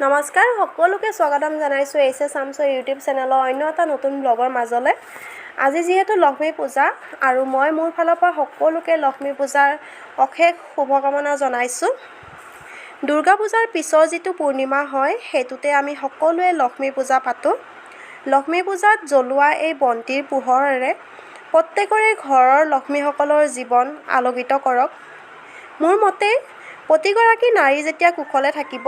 নমস্কাৰ, সকলোকে স্বাগতম জনাইছোঁ এইচ এছ চামছৰ ইউটিউব চেনেলৰ অন্য এটা নতুন ব্লগৰ মাজলৈ। আজি যিহেতু লক্ষ্মী পূজা আৰু মই মোৰ ফালৰ পৰা সকলোকে লক্ষ্মী পূজাৰ অশেষ শুভকামনা জনাইছোঁ। দুৰ্গা পূজাৰ পিছৰ যিটো পূৰ্ণিমা হয়, সেইটোতে আমি সকলোৱে লক্ষ্মী পূজা পাতোঁ। লক্ষ্মী পূজাত জ্বলোৱা এই বন্তিৰ পোহৰেৰে প্ৰত্যেকৰে ঘৰৰ লক্ষ্মীসকলৰ জীৱন আলোকিত কৰক। মোৰ মতে প্ৰতিগৰাকী নাৰী যেতিয়া কুশলে থাকিব,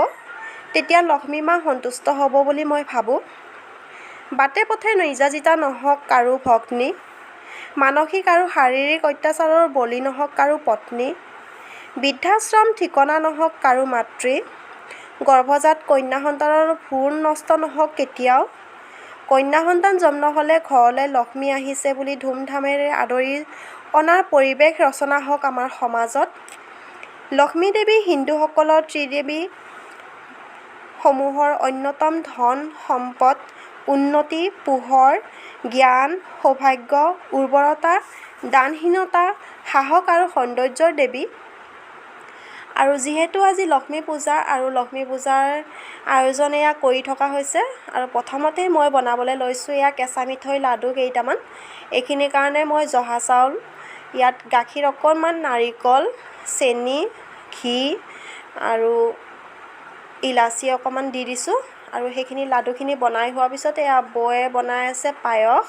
তেতিয়া লক্ষ্মী মা সন্তুষ্ট হ'ব বুলি মই ভাবোঁ। বাটে পথে নিৰ্যাতিতা নহওক কাৰো ভগ্নী, মানসিক আৰু শাৰীৰিক অত্যাচাৰৰ বলি নহওক কাৰো পত্নী, বৃদ্ধাশ্ৰম ঠিকনা নহওক কাৰো মাতৃ, গৰ্ভজাত কন্যা সন্তানৰ ভ্ৰূণ নষ্ট নহওক কেতিয়াও। কন্যা সন্তান জন্ম হ'লে ঘৰলৈ লক্ষ্মী আহিছে বুলি ধুমধামেৰে আদৰি অনাৰ পৰিৱেশ ৰচনা হওক আমাৰ সমাজত। লক্ষ্মী দেৱী হিন্দুসকলৰ ত্ৰিদেৱী সমূহৰ অন্যতম। ধন সম্পদ, উন্নতি, পোহৰ, জ্ঞান, সৌভাগ্য, উৰ্বৰতা, দানশীলতা, সাহস আৰু সৌন্দৰ্যৰ দেৱী। আৰু যিহেতু আজি লক্ষ্মী পূজা আৰু লক্ষ্মী পূজাৰ আয়োজন এয়া কৰি থকা হৈছে আৰু প্ৰথমতেই মই বনাবলৈ লৈছোঁ এয়া কেঁচা মিঠৈ লাডু কেইটামান। এইখিনিৰ কাৰণে মই জহা চাউল, ইয়াত গাখীৰ অকণমান, নাৰিকল, চেনি, ঘি আৰু ইলাচি অকণমান দি দিছোঁ। আৰু সেইখিনি লাডুখিনি বনাই হোৱাৰ পিছত এয়া বৌয়ে বনাই আছে পায়স।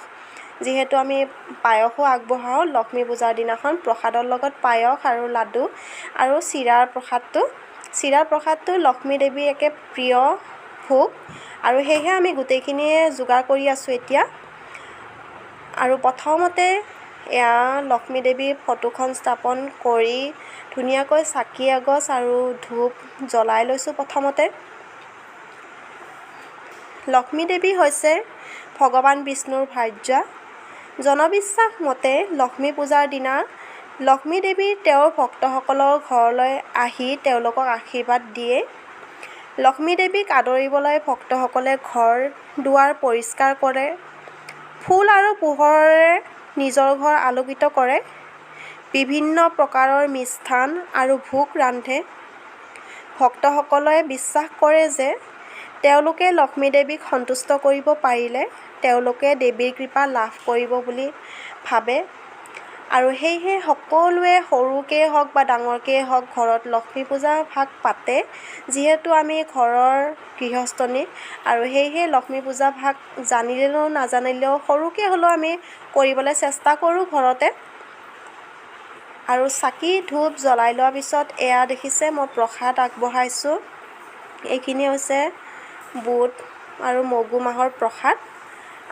যিহেতু আমি পায়সো আগবঢ়াওঁ লক্ষ্মী পূজাৰ দিনাখন, প্ৰসাদৰ লগত পায়স আৰু লাডু আৰু চিৰাৰ প্ৰসাদটো। চিৰাৰ প্ৰসাদটো লক্ষ্মী দেৱীৰ একে প্ৰিয় ভোগ আৰু সেয়েহে আমি গোটেইখিনিয়ে যোগাৰ কৰি আছোঁ এতিয়া। আৰু প্ৰথমতে এয়া লক্ষ্মী দেৱীৰ ফটোখন স্থাপন কৰি ধুনীয়াকৈ চাকি এগছ আৰু ধূপ জ্বলাই লৈছোঁ প্ৰথমতে। লক্ষ্মী দেৱী হৈছে ভগৱান বিষ্ণুৰ ভাৰ্যা। জনবিশ্বাস মতে লক্ষ্মী পূজাৰ দিনা লক্ষ্মী দেৱী তেওঁৰ ভক্তসকলৰ ঘৰলৈ আহি তেওঁলোকক আশীৰ্বাদ দিয়ে। লক্ষ্মী দেৱীক আদৰিবলৈ ভক্তসকলে ঘৰ দুৱাৰ পৰিষ্কাৰ কৰে, ফুল আৰু পোহৰেৰে নিজৰ ঘৰ আলোকিত কৰে, বিভিন্ন প্ৰকাৰৰ মিষ্টান্ন আৰু ভোগ ৰান্ধে। ভক্তসকলে বিশ্বাস কৰে যে তেওঁলোকে লক্ষ্মী দেৱীক সন্তুষ্ট কৰিব পাৰিলে তেওঁলোকে দেৱীৰ কৃপা লাভ কৰিব বুলি ভাবে। আৰু সেয়েহে সকলোৱে সৰুকেই হওক বা ডাঙৰকেই হওক, ঘৰত লক্ষ্মী পূজা ভাগ পাতে। যিহেতু আমি ঘৰৰ গৃহস্থনী আৰু সেয়েহে লক্ষ্মী পূজা ভাগ জানিলেও নাজানিলেও সৰুকৈ হ'লেও আমি কৰিবলৈ চেষ্টা কৰোঁ ঘৰতে। আৰু চাকি ধূপ জ্বলাই লোৱাৰ পিছত এয়া দেখিছে, মই প্ৰসাদ আগবঢ়াইছোঁ। এইখিনি হৈছে বুট আৰু মগু মাহৰ প্ৰসাদ।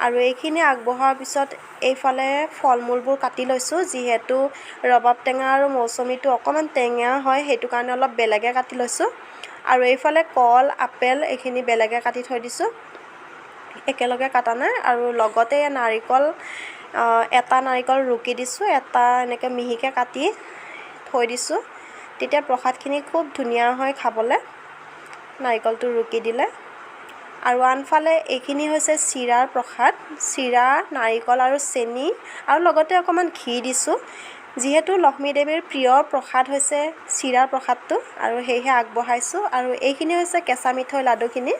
আৰু এইখিনি আগবঢ়োৱাৰ পিছত এইফালে ফল মূলবোৰ কাটি লৈছোঁ। যিহেতু ৰবাব টেঙা আৰু মৌচুমীটো অকণমান টেঙা হয়, সেইটো কাৰণে অলপ বেলেগে কাটি লৈছোঁ। আৰু এইফালে কল, আপেল এইখিনি বেলেগে কাটি থৈ দিছোঁ, একেলগে কাটা নাই। আৰু লগতে নাৰিকল, এটা নাৰিকল ৰুকি দিছোঁ, এটা এনেকৈ মিহিকৈ কাটি থৈ দিছোঁ। তেতিয়া প্ৰসাদখিনি খুব ধুনীয়া হয় খাবলৈ নাৰিকলটো ৰুকি দিলে। আৰু আনফালে এইখিনি হৈছে চিৰাৰ প্ৰসাদ। চিৰা, নাৰিকল আৰু চেনি আৰু লগতে অকণমান ঘি দিছোঁ। যিহেতু লক্ষ্মী দেৱীৰ প্ৰিয় প্ৰসাদ হৈছে চিৰাৰ প্ৰসাদটো আৰু সেয়েহে আগবঢ়াইছোঁ। আৰু এইখিনি হৈছে কেঁচা মিঠৈ লাডুখিনি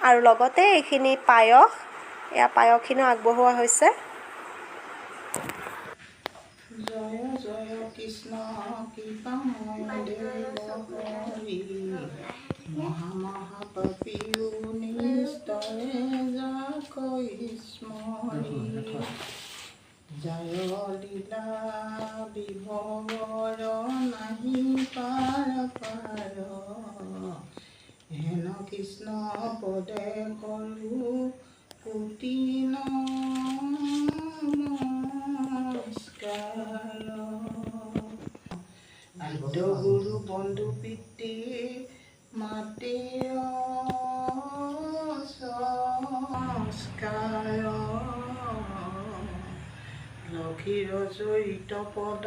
আৰু লগতে এইখিনি পায়স। এয়া পায়সখিনিও আগবঢ়োৱা হৈছে। জয় জয় কৃষ্ণ কৃপাময় দেৱ হৰি, মহা মহাপাপীও নিস্তৰে যাক স্মৰি। যাৰ লীলা বিভৱৰ নাহি পাৰাপাৰ, হেন কৃষ্ণ পদে কৰো কোটি নমস্কাৰ। আদ্য গুৰু বন্ধু পিতৃ মাতৃৰ নমস্কাৰ। লক্ষীৰ চৰিত পদ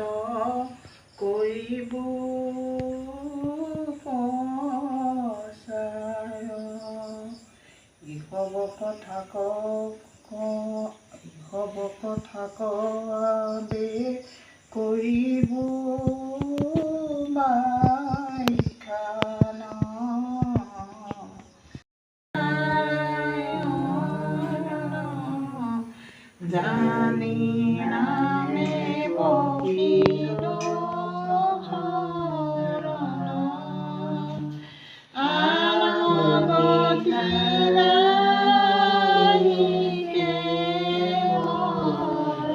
কৰিব প্ৰচাৰ। ইসব কথা ইসব কথা বে কৰিব ব্যাখ্যান। জানি নামে পশিলো শৰণ, আন গতি নাহিকে মৰণ।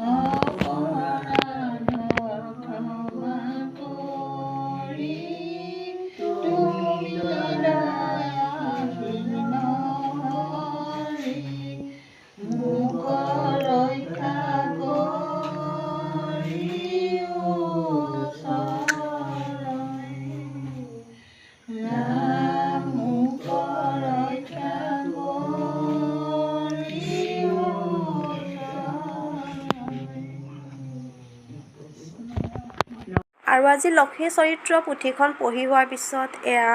অপৰাধ ক্ষমা কৰি তুমি দয়াশীল হৰি, মোক ৰক্ষা কৰিয়ো চৰণে। ৰাম, মোক ৰক্ষা কৰিয়ো চৰণে। আৰু আজি লক্ষ্মী চৰিত্ৰ পুথিখন পঢ়ি হোৱাৰ পিছত এয়া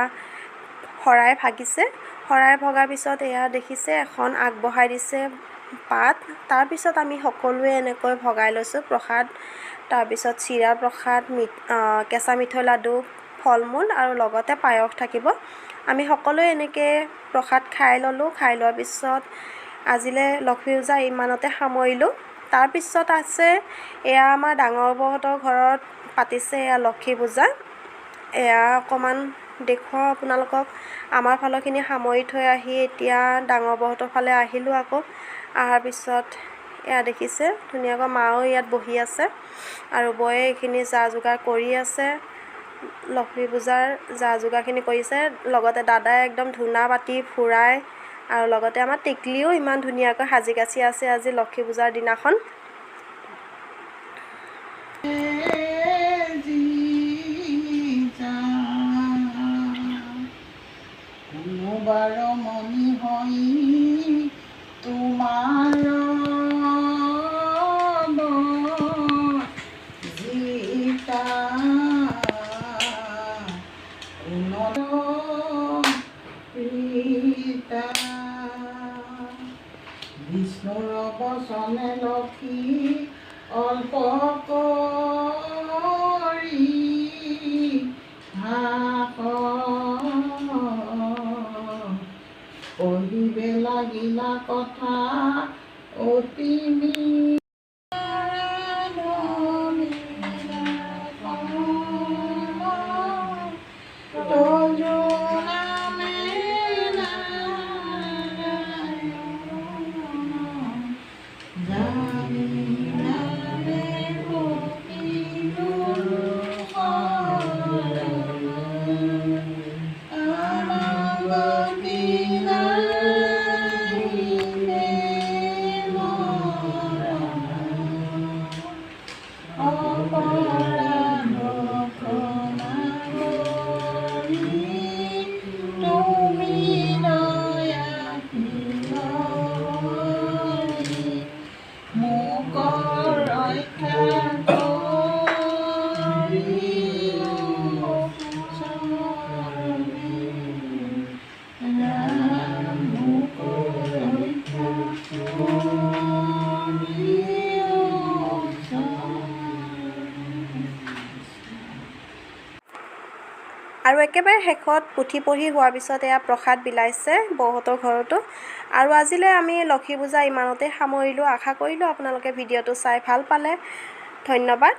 শৰাই ভাগিছে। শৰাই ভগাৰ পিছত এয়া দেখিছে এখন আগবঢ়াই দিছে পাত। তাৰপিছত আমি সকলোৱে এনেকৈ ভগাই লৈছোঁ প্ৰসাদ। তাৰপিছত চিৰা প্ৰসাদ, কেঁচা মিঠৈ লাডু, ফল মূল আৰু লগতে পায়স থাকিব। আমি সকলোৱে এনেকৈ প্ৰসাদ খাই ল'লোঁ। খাই লোৱাৰ পিছত আজিলৈ লক্ষ্মী পূজা ইমানতে সামৰিলোঁ। তাৰপিছত আছে এয়া আমাৰ ডাঙৰ বৌহঁতৰ ঘৰত পাতিছে এয়া লক্ষী পূজা। এয়া অকণমান দেখুৱাওঁ আপোনালোকক। আমাৰ ফালৰখিনি সামৰি থৈ আহি এতিয়া ডাঙৰ বৌহঁতৰ ফালে আহিলোঁ আকৌ। অহাৰ পিছত এয়া দেখিছে ধুনীয়াকৈ মাও ইয়াত বহি আছে আৰু বৌয়ে এইখিনি যা যোগাৰ কৰি আছে। লক্ষ্মী পূজাৰ যা যোগাৰখিনি কৰিছে। লগতে দাদাই একদম ধূনা বাতি ফুৰাই আৰু লগতে আমাৰ টিকলিও ইমান ধুনীয়াকৈ সাজি কাচি আছে আজি লক্ষী পূজাৰ দিনাখন। কোনোবাৰ মণি হৈ তোমাৰ জিতা, কোন প্ৰীতা। বিষ্ণুৰ বচনে লক্ষী অল্প কৰি হাস, কহিবে লাগিলা কথা অতি। তজু নামে নাৰায়ণ, জানি নামে পশিলো শৰণ, আন গতি নাহিকে মৰণ। অপৰাধ ক্ষমা কৰি তুমি দয়াশীল হৰি, মোক ৰক্ষা কৰিয়ো চৰণে। ৰাম, মোক ৰক্ষা কৰিয়ো চৰণে। আৰু একেবাৰে শেষত পুথি পঢ়ি হোৱাৰ পিছত এয়া প্ৰসাদ বিলাইছে বৌহঁতৰ ঘৰতো। আৰু আজিলৈ আমি লক্ষী পূজা ইমানতে সামৰিলোঁ। আশা কৰিলোঁ আপোনালোকে ভিডিঅ'টো চাই ভাল পালে। ধন্যবাদ।